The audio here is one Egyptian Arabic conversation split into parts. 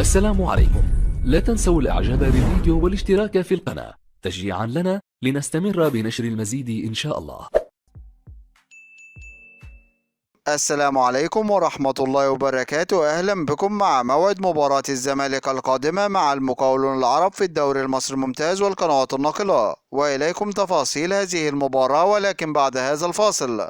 السلام عليكم. لا تنسوا الاعجاب بالفيديو والاشتراك في القناة تشجيعا لنا لنستمر بنشر المزيد إن شاء الله. السلام عليكم ورحمة الله وبركاته. أهلا بكم مع موعد مباراة الزمالك القادمة مع المقاولون العرب في الدوري المصري الممتاز والقنوات الناقلة، وإليكم تفاصيل هذه المباراة ولكن بعد هذا الفاصل.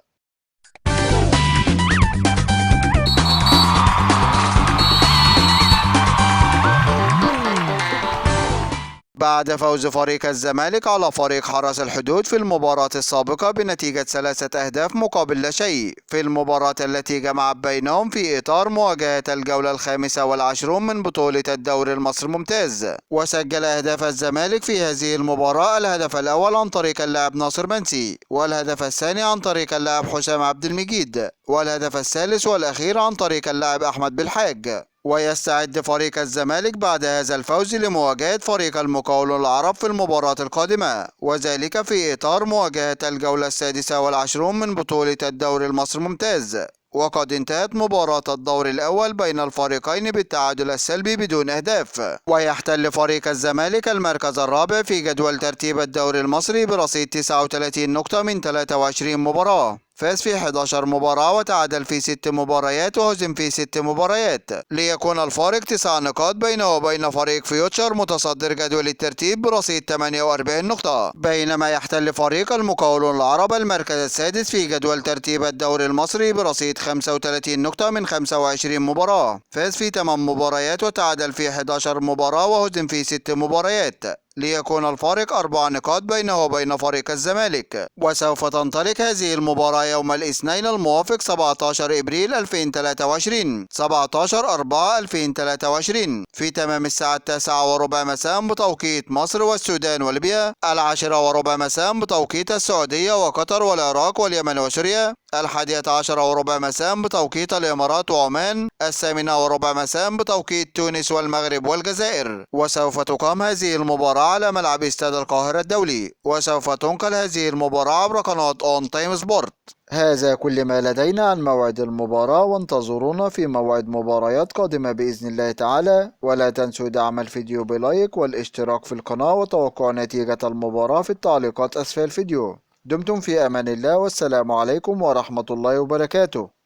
بعد فوز فريق الزمالك على فريق حرس الحدود في المباراة السابقة بنتيجة 3 أهداف مقابل لا شيء في المباراة التي جمعت بينهم في إطار مواجهة الجولة 25 من بطولة الدوري المصري الممتاز. وسجل أهداف الزمالك في هذه المباراة الهدف الأول عن طريق اللاعب ناصر منسي، والهدف الثاني عن طريق اللاعب حسام عبد المجيد، والهدف الثالث والأخير عن طريق اللاعب أحمد بالحاج. ويستعد فريق الزمالك بعد هذا الفوز لمواجهة فريق المقاولون العرب في المباراة القادمة، وذلك في إطار مواجهة الجولة 26 من بطولة الدوري المصري الممتاز. وقد انتهت مباراة الدور الأول بين الفريقين بالتعادل السلبي بدون أهداف. ويحتل فريق الزمالك المركز الرابع في جدول ترتيب الدوري المصري برصيد 39 نقطة من 23 مباراة، فاز في 11 مباراة وتعادل في 6 مباريات وهزم في 6 مباريات، ليكون الفارق 9 نقاط بينه وبين فريق فيوتشر متصدر جدول الترتيب برصيد 48 نقطة. بينما يحتل فريق المقاولون العرب المركز السادس في جدول ترتيب الدوري المصري برصيد 35 نقطة من 25 مباراة، فاز في 8 مباريات وتعادل في 11 مباراة وهزم في 6 مباريات، ليكون الفارق 4 نقاط بينه وبين فريق الزمالك. وسوف تنطلق هذه المباراة يوم الاثنين الموافق 17 إبريل 2023 17/4/2023 في تمام الساعة 9:15 مساء بتوقيت مصر والسودان وليبيا، 10:15 مساء بتوقيت السعودية وقطر والعراق واليمن وسوريا، 11:15 مساء بتوقيت الإمارات وعمان، 8:15 مساء بتوقيت تونس والمغرب والجزائر. وسوف تقام هذه المباراة على ملعب استاد القاهرة الدولي، وسوف تنقل هذه المباراة عبر قناة اون تايم سبورت. هذا كل ما لدينا عن موعد المباراة، وانتظرونا في موعد مباريات قادمة بإذن الله تعالى. ولا تنسوا دعم الفيديو ب like والاشتراك في القناة وتوقع نتيجة المباراة في التعليقات أسفل الفيديو. دمتم في أمان الله، والسلام عليكم ورحمة الله وبركاته.